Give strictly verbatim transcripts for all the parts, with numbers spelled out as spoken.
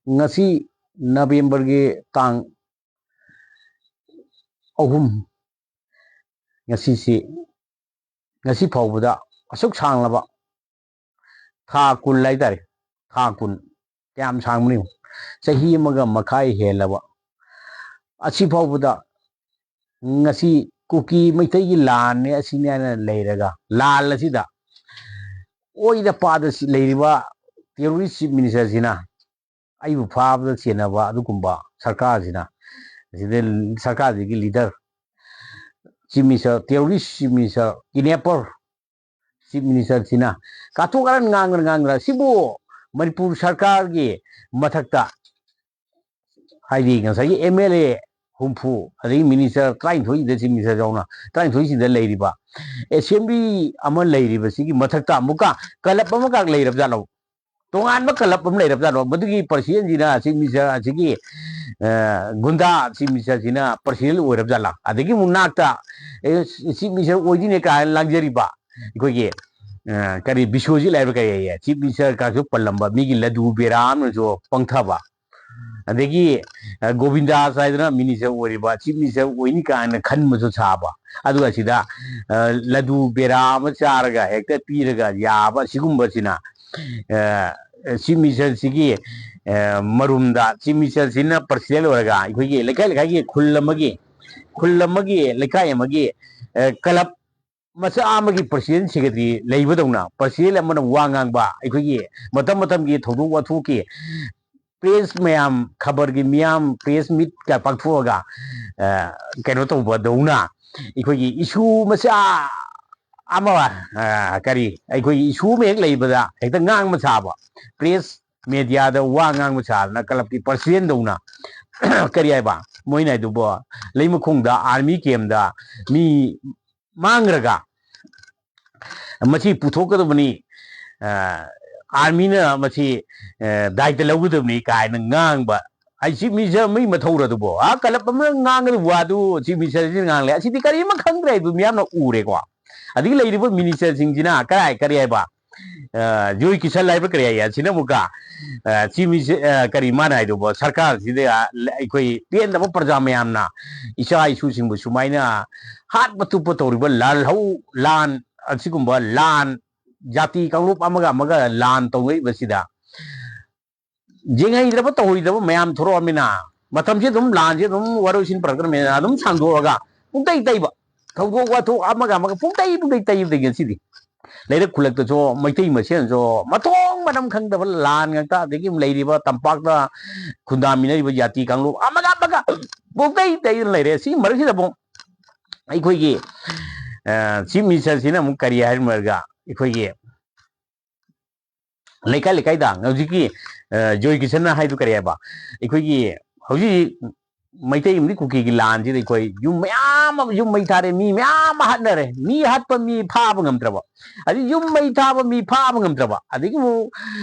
ꯉꯁꯤ ꯅꯕꯦꯝꯕꯔꯒꯤ ꯇꯥꯡ ꯑꯍꯨꯝ, ꯉꯁꯤꯁꯤ, ꯉꯁꯤ ꯐꯥꯎꯕꯗ ꯑꯁꯨꯛ ꯁꯥꯡꯂꯕ ꯊꯥ ꯀꯨꯟ ꯍꯥꯏꯇꯥꯔꯦ, ꯊꯥ ꯀꯨꯟ, ꯀꯌꯥꯝ ꯁꯥꯡꯕꯅꯣ ꯌꯦꯡꯉꯨ, ꯆꯍꯤ ꯑꯃꯒ ꯃꯈꯥꯏ ꯍꯦꯜꯂꯕ, ꯑꯁꯤ ꯐꯥꯎꯕꯗ ꯉꯁꯤ ꯀꯨꯀꯤ ꯃꯩꯇꯩꯒꯤ ꯂꯥꯟꯅꯦ ꯑꯁꯤꯅꯦ ꯍꯥꯏꯅ ꯂꯩꯔꯒ, ꯂꯥꯟ ꯑꯁꯤꯗ ꯑꯣꯏꯗ ꯄꯥꯗ ꯁꯤ-, ꯂꯩꯔꯤꯕ terrorist chief ministerꯁꯤꯅ, ꯑꯩꯕꯨ ꯐꯥꯕꯗ ꯆꯦꯟꯅꯕ ꯑꯗꯨꯒꯨꯝꯕ ꯁꯔꯀꯥꯔꯁꯤꯅ, ꯑꯁꯤꯗ ꯁꯔꯀꯥꯔꯁꯤꯒꯤ leader, chief minister, terrorist chief minister, kidnapper chief ministerꯁꯤꯅ ꯀꯥꯇꯨ ꯀꯥꯔꯟ ꯉꯥꯡꯗꯅ ꯉꯥꯡꯗꯅ, ꯁꯤꯕꯨ ꯃꯅꯤꯄꯨꯔ ꯁꯔꯀꯥꯔꯒꯤ ꯃꯊꯛꯇ, ꯍꯥꯏꯗꯤ ꯉꯁꯥꯏꯒꯤ MLA ꯍꯨꯝꯐꯨ, ꯑꯗꯒꯤ minister ꯇꯔꯥꯅꯤꯊꯣꯏꯁꯤꯗ, chief minister ꯌꯥꯎꯅ ꯇꯔꯥꯅꯤꯊꯣꯏꯁꯤꯗ ꯂꯩꯔꯤꯕ, assembly ꯑꯃ ꯂꯩꯔꯤꯕꯁꯤꯒꯤ ꯃꯊꯛꯇ ꯑꯃꯨꯛꯀ club ꯑꯃꯒ ꯂꯩꯔꯕ ꯖꯥꯠꯂꯣ? ꯇꯣꯉꯥꯟꯕ club ꯑꯃ ꯂꯩꯔꯕ ꯖꯥꯠꯂꯣ? ꯃꯗꯨꯒꯤ presidentꯁꯤꯅ, chief minister ꯑꯁꯤꯒꯤ, ꯑ, ꯒꯨꯟꯗꯥ chief ministerꯁꯤꯅ president ꯑꯣꯏꯔꯕ ꯖꯥꯠꯂꯥ? ꯑꯗꯒꯤ ꯑꯃꯨꯛ ꯅꯥꯛꯇ, ꯑꯦ, chief minister ꯑꯣꯏꯗꯣꯏꯅꯦ ꯀꯥꯏꯅ ꯂꯥꯡꯖꯔꯤꯕ ꯑꯩꯈꯣꯏꯒꯤ, ꯑ, ꯀꯔꯤ, ꯕꯤꯁ꯭ꯋꯖꯤꯠ ꯍꯥꯏꯕ ꯀꯔꯤ ꯍꯥꯏꯌꯦ, chief minister ꯀꯥꯁꯨ ꯄꯜꯂꯝꯕ ꯃꯤꯒꯤ ꯂꯗꯨ ꯕꯦꯔꯥꯝꯅꯁꯨ ꯄꯪꯊꯕ, ꯑꯗꯒꯤ, ꯑ, ꯒꯣꯕꯤꯟꯗꯥꯁ ꯍꯥꯏꯗꯅ minister ꯑꯣꯏꯔꯤꯕ, chief minister ꯑꯣꯏꯅꯤ ꯀꯥꯏꯅ ꯈꯟꯕꯁꯨ ꯁꯥꯕ, ꯑꯗꯨꯒ ꯁꯤꯗ, ꯑ, ꯂꯗꯨ ꯕꯦꯔꯥ ꯑꯃ ꯆꯥꯔꯒ ꯍꯦꯛꯇ ꯄꯤꯔꯒ ꯌꯥꯕ, ꯁꯤꯒꯨꯝꯕꯁꯤꯅ, ꯑ, chief ministerꯁꯤꯒꯤ, ꯑ, ꯃꯔꯨꯝꯗ chief ministerꯁꯤꯅ president ꯑꯣꯏꯔꯒ, ꯑꯩꯈꯣꯏꯒꯤ ꯂꯩꯀꯥꯏ ꯂꯩꯀꯥꯏꯒꯤ ꯈꯨꯜ ꯑꯃꯒꯤ, ꯈꯨꯜ ꯑꯃꯒꯤ, ꯂꯩꯀꯥꯏ ꯑꯃꯒꯤ, ꯑ, club ꯃꯆꯥ ꯑꯃꯒꯤ president secretary ꯂꯩꯕꯗꯧꯅ, president ꯑꯃꯅ ꯋꯥ ꯉꯥꯡꯕ, ꯑꯩꯈꯣꯏꯒꯤ ꯃꯇꯝ ꯃꯇꯝꯒꯤ ꯊꯧꯗꯣꯛ ꯋꯥꯊꯣꯛꯀꯤ press ꯃꯌꯥꯝ, ꯈꯕꯔꯒꯤ ꯃꯤꯌꯥꯝ, press meetꯀ ꯄꯥꯡꯊꯣꯛꯑꯒ, ꯑ, ꯀꯩꯅꯣ ꯇꯧꯕꯗꯧꯅ, ꯑꯩꯈꯣꯏꯒꯤ issue ꯃꯆꯥ ꯑꯃ, ꯑ, ꯀꯔꯤ, ꯑꯩꯈꯣꯏꯒꯤ issue ꯑꯃ ꯍꯦꯛ ꯂꯩꯕꯗ ꯍꯦꯛꯇ ꯉꯥꯡꯕ ꯁꯥꯕ, press mediaꯗ ꯋꯥ ꯉꯥꯡꯕ ꯁꯥꯗꯅ clubꯀꯤ presidentꯗꯧꯅ, ꯀꯔꯤ ꯍꯥꯏꯕ, ꯃꯣꯏꯅ ꯍꯥꯏꯗꯨꯕꯣ, ꯂꯩꯃꯈꯣꯡꯗ army campꯇ ꯃꯤ ꯃꯥꯡꯈ꯭ꯔꯒ ꯃꯁꯤ ꯄꯨꯊꯣꯛꯀꯗꯕꯅꯤ, ꯑ, armyꯅ ꯃꯁꯤ, ꯑ, ꯗꯥꯏꯇ ꯂꯧꯒꯗꯕꯅꯤ ꯀꯥꯏꯅ ꯉꯥꯡꯕ꯫ ꯑꯩ chief minister ꯑꯃꯒꯤ ꯃꯊꯧꯔ ꯑꯗꯨꯕꯣ? ꯑꯥ, club ꯑꯃꯅ ꯉꯥꯡꯒꯗꯕ ꯋꯥꯗꯨ chief ministerꯁꯤꯅ ꯉꯥꯡꯂꯦ꯫ ꯑꯁꯤꯗꯤ ꯀꯔꯤꯝ ꯈꯪꯗ꯭ꯔꯦ ꯍꯥꯏꯕꯗꯨ ꯃꯤꯌꯥꯝꯅ ꯎꯔꯦꯀꯣ꯫ ꯑꯗꯒꯤ ꯂꯩꯔꯤꯕ ministerꯁꯤꯡꯁꯤꯅ ꯀꯔꯥꯏ, ꯀꯔꯤ ꯍꯥꯏꯕ? ꯑ, ꯖꯣꯏ ꯀꯤꯁꯟ ꯍꯥꯏꯕ ꯀꯔꯤ ꯍꯥꯏ, ꯑꯁꯤꯅ ꯑꯃꯨꯛꯀ, ꯑ, ꯆꯤꯃꯤꯁꯦ, ꯑ, ꯀꯔꯤ ꯃꯥꯅ ꯍꯥꯏꯗꯧꯕ, ꯁꯔꯀꯥꯔꯁꯤꯗ, ꯑ, ꯑꯩꯈꯣꯏ ꯄꯦꯟꯗꯕ ꯄ꯭ꯔꯖꯥ ꯃꯌꯥꯝꯅ ꯏꯆꯥ ꯏꯁꯨꯁꯤꯡꯕꯨ ꯁꯨꯃꯥꯏꯅ ꯍꯥꯠꯄ ꯇꯨꯞꯄ ꯇꯧꯔꯤꯕ ꯂꯥꯜꯍꯧ, ꯂꯥꯟ, ꯑꯁꯤꯒꯨꯝꯕ ꯂꯥꯟ, ꯖꯥꯇꯤ ꯀꯥꯡꯂꯨꯞ ꯑꯃꯒ ꯑꯃꯒ ꯂꯥꯟ ꯇꯧꯅꯔꯤꯕꯁꯤꯗ ꯌꯦꯡꯍꯩꯗ꯭ꯔꯕ ꯇꯧꯍꯩꯗ꯭ꯔꯕ ꯃꯌꯥꯝ ꯊꯣꯔꯛꯑꯃꯤꯅ, ꯃꯇꯝꯁꯤ ꯑꯗꯨꯝ, ꯂꯥꯟꯁꯤ ꯑꯗꯨꯝ, ꯋꯥꯔꯣꯏꯁꯤꯟ ꯄꯨꯔꯛꯇ꯭ꯔꯕꯅꯤꯅ ꯑꯗꯨꯝ ꯁꯥꯡꯗꯣꯛꯑꯒ ꯄꯨꯡꯇꯩ ꯇꯩꯕ, ꯊꯧꯗꯣꯛ ꯋꯥꯊꯣꯛ ꯑꯃꯒ ꯑꯃꯒ ꯄꯨꯡꯇꯩ ꯄꯨꯡꯇꯩ ꯇꯩꯕꯗꯒꯤ ꯉꯁꯤꯗꯤ ꯂꯩꯔꯛ ꯈꯨꯜꯂꯛꯇꯁꯨ ꯃꯩꯇꯩ ꯃꯁꯦꯟꯁꯨ ꯃꯊꯣꯡ ꯃꯔꯝ ꯈꯪꯗꯕ ꯂꯥꯟ ꯉꯥꯛꯇ, ꯑꯗꯒꯤ ꯂꯩꯔꯤꯕ ꯇꯝꯄꯥꯛꯇ ꯈꯨꯟꯗꯥꯃꯤꯟꯅꯔꯤꯕ ꯖꯥꯇꯤ ꯀꯥꯡꯂꯨꯞ ꯑꯃꯒ ꯑꯃꯒ ꯄꯨꯡꯇꯩ ꯇꯩꯗꯨꯅ ꯂꯩꯔꯦ꯫ ꯁꯤꯒꯤ ꯃꯔꯛꯁꯤꯗ ꯑꯃꯨꯛ ꯑꯩꯈꯣꯏꯒꯤ ꯆꯤꯐ ꯃꯤꯅꯤꯁꯇꯔꯁꯤꯅ ꯑꯃꯨꯛ ꯀꯔꯤ ꯍꯥꯏꯔꯝꯃꯒ, ꯑꯩꯈꯣꯏꯒꯤ ꯂꯩꯀꯥꯏ ꯂꯩꯀꯥꯏꯗ ꯍꯧꯖꯤꯛꯀꯤ, ꯑ, ꯖꯣꯏ ꯀꯤꯁꯟꯅ ꯍꯥꯏꯗꯨ ꯀꯔꯤ ꯍꯥꯏꯕ? ꯑꯩꯈꯣꯏꯒꯤ ꯍꯧꯖꯤꯛ ꯃꯩꯇꯩ ꯑꯃꯗꯤ ꯀꯨꯀꯤꯒꯤ ꯂꯥꯟꯁꯤꯗ ꯑꯩꯈꯣꯏ ꯌꯨꯝ ꯃꯌꯥꯝ ꯑꯃ ꯌꯨꯝ ꯃꯩ ꯊꯥꯔꯦ, ꯃꯤ ꯃꯌꯥꯝ ꯑꯃ ꯍꯥꯠꯅꯔꯦ, ꯃꯤ ꯍꯥꯠꯄ ꯃꯤ ꯐꯥꯕ ꯉꯝꯗ꯭ꯔꯕ, ꯑꯗꯩ ꯌꯨꯝ ꯃꯩ ꯊꯥꯕ ꯃꯤ ꯐꯥꯕ ꯉꯝꯗ꯭ꯔꯕ, ꯑꯗꯒꯤ ꯑꯃꯨꯛ,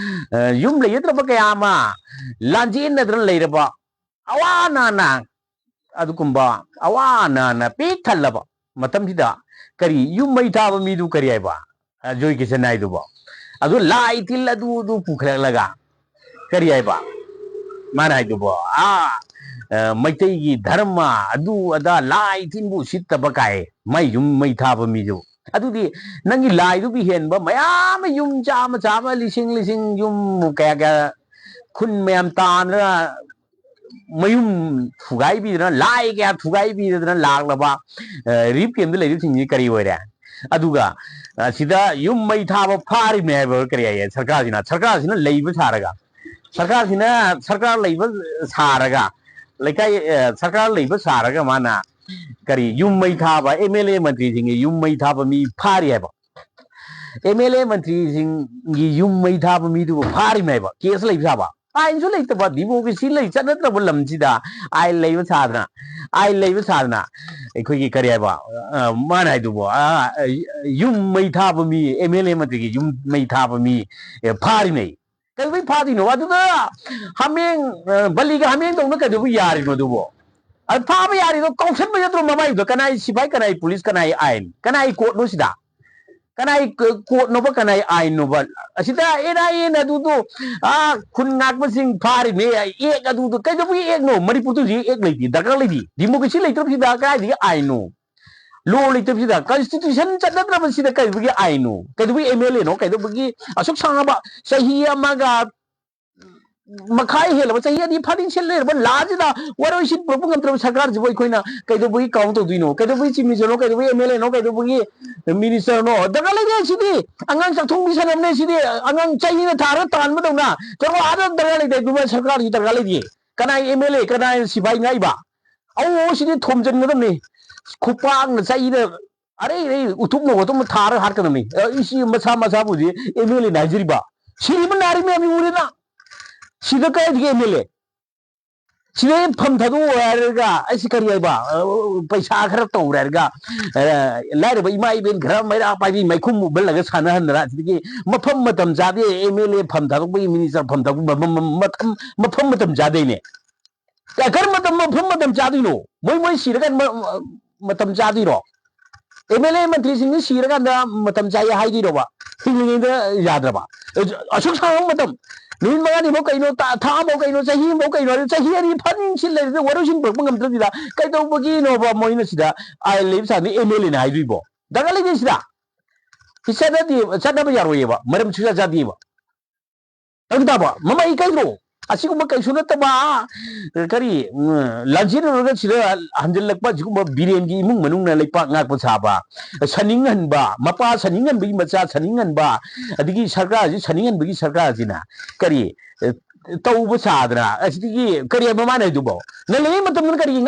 ꯑ, ꯌꯨꯝ ꯂꯩꯖꯗ꯭ꯔꯕ ꯀꯌꯥ ꯑꯃ ꯂꯥꯟꯖꯦꯟꯅꯗꯅ ꯂꯩꯔꯕ, ꯑꯋꯥ ꯑꯅꯥꯅ, ꯑꯗꯨꯒꯨꯝꯕ ꯑꯋꯥ ꯑꯅꯥꯅ ꯄꯤꯛ ꯊꯜꯂꯕ ꯃꯇꯝꯁꯤꯗ ꯀꯔꯤ ꯌꯨꯝ ꯃꯩ ꯊꯥꯕ ꯃꯤꯗꯨ ꯀꯔꯤ ꯍꯥꯏꯕ? ꯑ, ꯖꯣꯏ ꯀꯤꯁꯟ ꯍꯥꯏꯗꯨꯕꯣ? ꯑꯗꯨ ꯂꯥꯏ ꯇꯤꯜ ꯑꯗꯨ ꯑꯗꯨ ꯄꯨꯈꯠꯂꯛꯂꯒ ꯀꯔꯤ ꯍꯥꯏꯕ? ꯃꯥꯅ ꯍꯥꯏꯗꯨꯕꯣ, ꯑꯥ, ꯑ, ꯃꯩꯇꯩꯒꯤ ꯙꯔꯃ ꯑꯗꯨ ꯑꯗꯥ ꯂꯥꯏ ꯇꯤꯟꯕꯨ ꯎꯁꯤꯠꯇꯕ ꯀꯥꯏ, ꯃꯩ ꯌꯨꯝ ꯃꯩ ꯊꯥꯕ ꯃꯤꯗꯨ꯫ ꯑꯗꯨꯗꯤ ꯅꯪꯒꯤ ꯂꯥꯏꯗꯨꯒꯤ ꯍꯦꯟꯕ ꯃꯌꯥꯝ ꯑꯃ, ꯌꯨꯝ ꯆꯥꯝꯃ ꯆꯥꯝꯃ, ꯂꯤꯁꯤꯡ ꯂꯤꯁꯤꯡ, ꯌꯨꯝ ꯀꯌꯥ ꯀꯌꯥ, ꯈꯨꯟ ꯃꯌꯥꯝ ꯇꯥꯟꯗꯅ ꯃꯌꯨꯝ ꯊꯨꯒꯥꯏꯕꯤꯗꯅ, ꯂꯥꯏ ꯀꯌꯥ ꯊꯨꯒꯥꯏꯕꯤꯗꯅ ꯂꯥꯛꯂꯕ, ꯑ, ꯔꯤꯂꯤꯐ ꯀꯦꯝꯞꯇ ꯂꯩꯔꯤꯕꯁꯤꯡꯁꯤ ꯀꯔꯤ ꯑꯣꯏꯔꯦ? ꯑꯗꯨꯒ, ꯑ, ꯁꯤꯗ ꯌꯨꯝ ꯃꯩ ꯊꯥꯕ ꯐꯥꯔꯤꯃꯦ ꯍꯥꯏꯕ ꯀꯔꯤ ꯍꯥꯏꯌꯦ? ꯁꯔꯀꯥꯔꯁꯤꯅ, ꯁꯔꯀꯥꯔꯁꯤꯅ ꯂꯩꯕ ꯁꯥꯔꯒ, ꯁꯔꯀꯥꯔꯁꯤꯅ ꯁꯔꯀꯥꯔ ꯂꯩꯕ ꯁꯥꯔꯒ, ꯂꯩꯀꯥꯏ, ꯑ, ꯁꯔꯀꯥꯔ ꯂꯩꯕ ꯁꯥꯔꯒ ꯃꯥꯅ ꯀꯔꯤ ꯌꯨꯝ ꯃꯩ ꯊꯥꯕ, ꯑꯦꯝ ꯑꯦꯜ ꯑꯦ ꯃꯟꯇ꯭ꯔꯤꯁꯤꯡꯒꯤ ꯌꯨꯝ ꯃꯩ ꯊꯥꯕ ꯃꯤ ꯐꯥꯔꯤ ꯍꯥꯏꯕ? ꯑꯦꯝ ꯑꯦꯜ ꯑꯦ ꯃꯟꯇ꯭ꯔꯤꯁꯤꯡꯒꯤ ꯌꯨꯝ ꯃꯩ ꯊꯥꯕ ꯃꯤꯗꯨꯕꯨ ꯐꯥꯔꯤꯃꯦꯕ, ꯀꯦꯁ ꯂꯩꯕ ꯁꯥꯕ꯫ ꯑꯥꯏꯟꯁꯨ ꯂꯩꯇꯕ, ꯗꯤꯃꯣꯀ꯭ꯔꯦꯁꯤ ꯂꯩ ꯆꯠꯅꯗ꯭ꯔꯕ ꯂꯝꯁꯤꯗ ꯑꯥꯏꯟ ꯂꯩꯕ ꯁꯥꯗꯅ, ꯑꯥꯏꯟ ꯂꯩꯕ ꯁꯥꯗꯅ ꯑꯩꯈꯣꯏꯒꯤ ꯀꯔꯤ ꯍꯥꯏꯕ, ꯑ, ꯃꯥꯅ ꯍꯥꯏꯗꯨꯕꯨ, ꯑ, ꯌꯨꯝ ꯃꯩ ꯊꯥꯕ ꯃꯤ, ꯑꯦꯝ ꯑꯦꯜ ꯑꯦ ꯃꯟꯇ꯭ꯔꯤꯒꯤ ꯌꯨꯝ ꯃꯩ ꯊꯥꯕ ꯃꯤ, ꯑꯦ, ꯐꯥꯔꯤꯃꯦ꯫ ꯀꯩꯗꯧꯕꯩ ꯐꯥꯗꯣꯏꯅꯣ? ꯑꯗꯨꯗ ꯍꯥꯃꯦꯡ, ꯑ, ꯕꯂꯤꯒ ꯍꯥꯃꯦꯡꯗꯧꯅ ꯀꯩꯗꯧꯕ ꯌꯥꯔꯤꯅꯣ ꯑꯗꯨꯕꯨ? ꯑ, ꯐꯥꯕ ꯌꯥꯔꯤꯗꯣ ꯀꯧꯁꯟꯕ ꯅꯠꯇ꯭ꯔꯣ ꯃꯃꯥꯏꯗꯨꯗ? ꯀꯅꯥꯏ ꯁꯤꯐꯥꯏ, ꯀꯅꯥꯏ ꯄꯨꯂꯤꯁ, ꯀꯅꯥꯏ ꯑꯥꯏꯟ, ꯀꯅꯥꯏ ꯀꯣꯔꯠꯅꯣ ꯁꯤꯗ? ꯀꯅꯥꯏ ꯀꯣꯔꯠꯅꯣꯕ, ꯀꯅꯥꯏ ꯑꯥꯏꯟꯅꯣꯕ? ꯑꯁꯤꯗ ꯑꯦꯟ ꯑꯥꯏ ꯑꯦꯅ ꯑꯗꯨꯗꯣ, ꯑꯥ, ꯈꯨꯟ ꯉꯥꯛꯄꯁꯤꯡ ꯐꯥꯔꯤꯅꯦ, ꯑꯦꯛ ꯑꯗꯨꯗꯣ ꯀꯩꯗꯧꯕꯒꯤ ꯑꯦꯛꯅꯣ? ꯃꯅꯤꯄꯨꯔꯗ ꯍꯧꯖꯤꯛ ꯑꯦꯛ ꯂꯩꯇꯦ, ꯗꯔꯀꯥꯔ ꯂꯩꯇꯦ꯫ ꯗꯤꯃꯣꯀ꯭ꯔꯦꯁꯤ ꯂꯩꯇ꯭ꯔꯕꯁꯤꯗ ꯀꯗꯥꯏꯗꯒꯤ ꯑꯥꯏꯟꯅꯣ? ꯂꯣ ꯂꯩꯇꯕꯁꯤꯗ, ꯀꯟꯁꯇꯤꯇ꯭ꯌꯨꯁꯟ ꯆꯠꯅꯗ꯭ꯔꯕꯁꯤꯗ ꯀꯩꯗꯧꯕꯒꯤ ꯑꯥꯏꯟꯅꯣ? ꯀꯩꯗꯧꯕꯒꯤ ꯑꯦꯝ ꯑꯦꯜ ꯑꯦꯅꯣ? ꯀꯩꯗꯧꯕꯒꯤ ꯑꯁꯨꯛ ꯁꯥꯡꯉꯕ ꯆꯍꯤ ꯑꯃꯒ ꯃꯈꯥꯏ ꯍꯦꯜꯂꯕ, ꯆꯍꯤ ꯑꯅꯤ ꯐꯥꯗꯤꯡ ꯁꯤꯜ ꯂꯩꯔꯕ ꯂꯥꯁꯤꯗ ꯋꯥꯔꯣꯏꯁꯤꯟ ꯄꯨꯔꯛꯄ ꯉꯝꯗ꯭ꯔꯕ ꯁꯔꯀꯥꯔꯁꯤꯕꯨ ꯑꯩꯈꯣꯏꯅ ꯀꯩꯗꯧꯕꯒꯤ ꯀꯥꯎꯟ ꯇꯧꯗꯣꯏꯅꯣ? ꯀꯩꯗꯧꯕꯒꯤ ꯆꯤꯐ ꯃꯤꯅꯤꯁꯇꯔꯅꯣ? ꯀꯩꯗꯧꯕꯒꯤ ꯑꯦꯝ ꯑꯦꯜ ꯑꯦꯅꯣ? ꯀꯩꯗꯧꯕꯒꯤ ꯃꯤꯅꯤꯁꯇꯔꯅꯣ? ꯗꯔꯀꯥꯔ ꯂꯩꯇꯦ꯫ ꯁꯤꯗꯤ ꯑꯉꯥꯡ ꯆꯥꯛꯊꯣꯡꯕꯤ ꯁꯥꯟꯅꯕꯅꯦ꯫ ꯁꯤꯗꯤ ꯑꯉꯥꯡ ꯆꯩꯅ ꯊꯥꯔꯒ ꯇꯥꯟꯕꯗꯧꯅ ꯀꯩꯅꯣ ꯑꯥꯗ ꯗꯔꯀꯥꯔ ꯂꯩꯇꯦ꯫ ꯑꯗꯨꯃꯥꯏꯅ ꯁꯔꯀꯥꯔꯁꯤ ꯗꯔꯀꯥꯔ ꯂꯩꯇꯦ꯫ ꯀꯅꯥꯏ ꯑꯦꯝ ꯑꯦꯜ ꯑꯦ, ꯀꯅꯥꯏ ꯁꯤꯐꯥꯏ ꯉꯥꯏꯕ? ꯑꯧ, ꯁꯤꯗꯤ ꯊꯣꯝꯖꯤꯟꯒꯗꯕꯅꯤ꯫ ꯈꯨꯄꯥꯛꯅ ꯆꯩꯅ ꯑꯔꯩ ꯑꯔꯩ ꯎꯇꯨꯞꯅ ꯈꯣꯠꯇꯨꯞꯅ ꯊꯥꯔꯒ ꯍꯥꯠꯀꯗꯕꯅꯤ꯫ ꯑ, ꯏꯁꯤ ꯃꯁꯥ ꯃꯁꯥꯕꯨꯗꯤ ꯑꯦꯝ ꯑꯦꯜ ꯑꯦꯅ ꯍꯥꯏꯖꯔꯤꯕ꯫ ꯁꯤꯔꯤꯕ ꯅꯥꯔꯤ ꯃꯌꯥꯝꯁꯤ ꯎꯔꯦꯅ꯫ ꯁꯤꯗ ꯀꯥꯏꯗꯒꯤ ꯑꯦꯝ ꯑꯦꯜ ꯑꯦ? ꯁꯤꯗ ꯐꯝ ꯊꯥꯗꯣꯛꯎ ꯍꯥꯏꯔꯒ, ꯑꯩꯁꯤ ꯀꯔꯤ ꯍꯥꯏꯕ? ꯑ, ꯄꯩꯁꯥ ꯈꯔ ꯇꯧꯔꯦ ꯍꯥꯏꯔꯒ, ꯑ, ꯂꯥꯏꯔꯕ ꯏꯃꯥ ꯏꯕꯦꯟ ꯈꯔ ꯃꯩꯔꯥ ꯄꯥꯏꯕꯤ ꯃꯩꯈꯨꯝ ꯎꯕꯜꯂꯒ ꯁꯥꯟꯅꯍꯟꯗꯅ, ꯑꯁꯤꯗꯒꯤ ꯃꯐꯝ ꯃꯇꯝ ꯆꯥꯗꯦ ꯑꯦꯝ ꯑꯦꯜ ꯑꯦ ꯐꯝ ꯊꯥꯗꯣꯛꯄꯒꯤ, ꯃꯤꯅꯤꯁꯇꯔ ꯐꯝ ꯊꯥꯗꯣꯛꯄ ꯃꯐꯝ, ꯃꯐꯝ, ꯃꯐꯝ ꯃꯇꯝ ꯆꯥꯗꯦꯅꯦ꯫ ꯀꯔꯝꯕ ꯃꯇꯝ, ꯃꯐꯝ ꯃꯇꯝ ꯆꯥꯗꯣꯏꯅꯣ? ꯃꯣꯏ, ꯃꯣꯏ ꯁꯤꯔꯀꯥꯟꯗ ꯃ-, ꯃꯇꯝ ꯆꯥꯗꯣꯏꯔꯣ? ꯑꯦꯝ ꯑꯦꯜ ꯑꯦ ꯃꯟꯇ꯭ꯔꯤꯁꯤꯡꯁꯤ ꯁꯤꯔꯀꯥꯟꯗ ꯃꯇꯝ ꯆꯥꯏ ꯍꯥꯏꯗꯣꯏꯔꯣꯕ? ꯍꯤꯡꯂꯤꯉꯩꯗ ꯌꯥꯗ꯭ꯔꯕ? ꯑꯁꯨꯛ ꯁꯥꯡꯕ ꯃꯇꯝ, ꯅꯨꯃꯤꯠ ꯃꯉꯥꯅꯤꯐꯥꯎ ꯀꯩꯅꯣ, ꯊꯥ, ꯊꯥ ꯑꯃꯐꯥꯎ ꯀꯩꯅꯣ, ꯆꯍꯤ ꯑꯃꯐꯥꯎ ꯀꯩꯅꯣ, ꯑꯗꯨ ꯆꯍꯤ ꯑꯅꯤ ꯐꯥꯅꯤꯡ ꯁꯤ ꯂꯩꯔꯤꯗ ꯋꯥꯔꯣꯏꯁꯤꯟ ꯄꯨꯔꯛꯄ ꯉꯝꯗ꯭ꯔꯕꯁꯤꯗ ꯀꯩꯗꯧꯕꯒꯤꯅꯣꯕ ꯃꯣꯏꯅ ꯁꯤꯗ ꯑꯥꯏꯟ ꯂꯩꯕ ꯆꯥꯡꯗ ꯑꯦꯝ ꯑꯦꯜ ꯑꯦꯅ ꯍꯥꯏꯗꯣꯏꯕꯣ? ꯗꯔꯀꯥꯔ ꯂꯩꯇꯦ ꯁꯤꯗ꯫ ꯁꯤ ꯆꯠꯅꯗꯦ, ꯆꯠꯅꯕ ꯌꯥꯔꯣꯏꯌꯦꯕ, ꯃꯔꯝ ꯁꯨꯡꯆꯥ ꯆꯥꯗꯦꯕ꯫ ꯅꯪ ꯇꯥꯕ ꯃꯃꯥ ꯏꯀꯥꯏꯗ꯭ꯔꯣ? ꯑꯁꯤꯒꯨꯝꯕ ꯀꯩꯁꯨ ꯅꯠꯇꯕ, ꯀꯔꯤ, ꯎꯝ, ꯂꯥꯟꯖꯦꯟꯅꯔꯒ ꯁꯤꯗ ꯍꯟꯖꯤꯜꯂꯛꯄ ꯑꯁꯤꯒꯨꯝꯕ ꯕꯤꯔꯦꯟꯒꯤ ꯏꯃꯨꯡ ꯃꯅꯨꯡꯅ ꯂꯩꯄꯥꯛ ꯉꯥꯛꯄ ꯁꯥꯕ, ꯁꯥꯅꯤꯡꯍꯟꯕ, ꯃꯄꯥ ꯁꯥꯅꯤꯡꯍꯟꯕꯒꯤ ꯃꯆꯥ ꯁꯥꯅꯤꯡꯍꯟꯕ, ꯑꯗꯒꯤ ꯁꯔꯀꯥꯔꯁꯤ ꯁꯥꯅꯤꯡꯍꯟꯕꯒꯤ ꯁꯔꯀꯥꯔꯁꯤꯅ ꯀꯔꯤ, ꯑ, ꯇꯧꯕ ꯁꯥꯗꯅ ꯑꯁꯤꯗꯒꯤ ꯀꯔꯤ ꯍꯥꯏꯕ ꯃꯥꯅ ꯍꯥꯏꯗꯨꯕꯣ? ꯉꯜꯂꯤꯉꯩ ꯃꯇꯝꯗꯅ ꯀꯔꯤ